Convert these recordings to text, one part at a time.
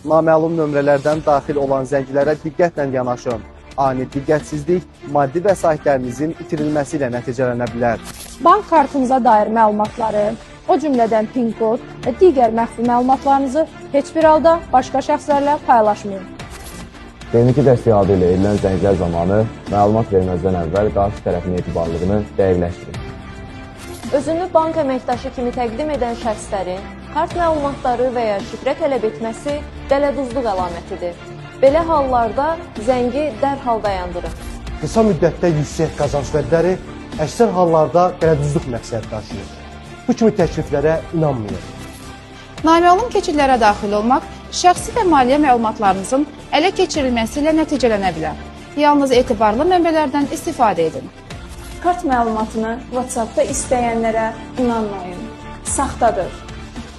Naməlum nömrələrdən daxil olan zənglərə diqqətlə yanaşın. Ani diqqətsizlik maddi vəsaitlərinizin itirilməsi ilə nəticələnə bilər. Bank kartınıza dair məlumatları, o cümlədən PIN kod və digər məxfi məlumatlarınızı heç bir halda başqa şəxslərlə paylaşmayın. Texniki dəstək adı ilə edilən zənglər zamanı məlumat verməzdən əvvəl qarşı tərəfin etibarlılığını dəqiqləşdirin. Özünü bank əməkdaşı kimi təqdim edən şəxslərin kart məlumatları və ya şifrə tələb etməsi dələduzluq əlamətidir. Belə hallarda zəngi dərhal dayandırın. Qısa müddətdə yüksək qazanc vədləri əksər hallarda dələduzluq məqsədi daşıyır. Bu kimi təkliflərə inanmayın. Naməlum keçidlərə daxil olmaq şəxsi və maliyyə məlumatlarınızın ələ keçirilməsi ilə nəticələnə bilər. Yalnız etibarlı mənbələrdən istifadə edin. Kart məlumatını WhatsApp-da istəyənlərə inanmayın. Saxtadır.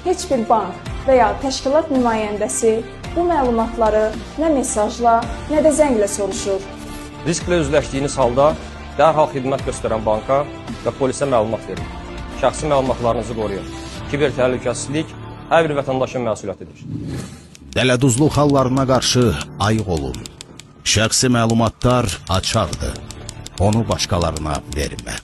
Heç bir bank və ya təşkilat nümayəndəsi bu məlumatları nə mesajla, nə də zənglə soruşur. Risklə üzləşdiyiniz halda dərhal xidmət göstərən banka və polisə məlumat verin. Şəxsi məlumatlarınızı qoruyun. Kiber təhlükəsizlik hər bir vətəndaşın məsuliyyətidir. Dələduzluq hallarına qarşı ayıq olun. Şəxsi məlumatlar açardır. Onu başqalarına vermə.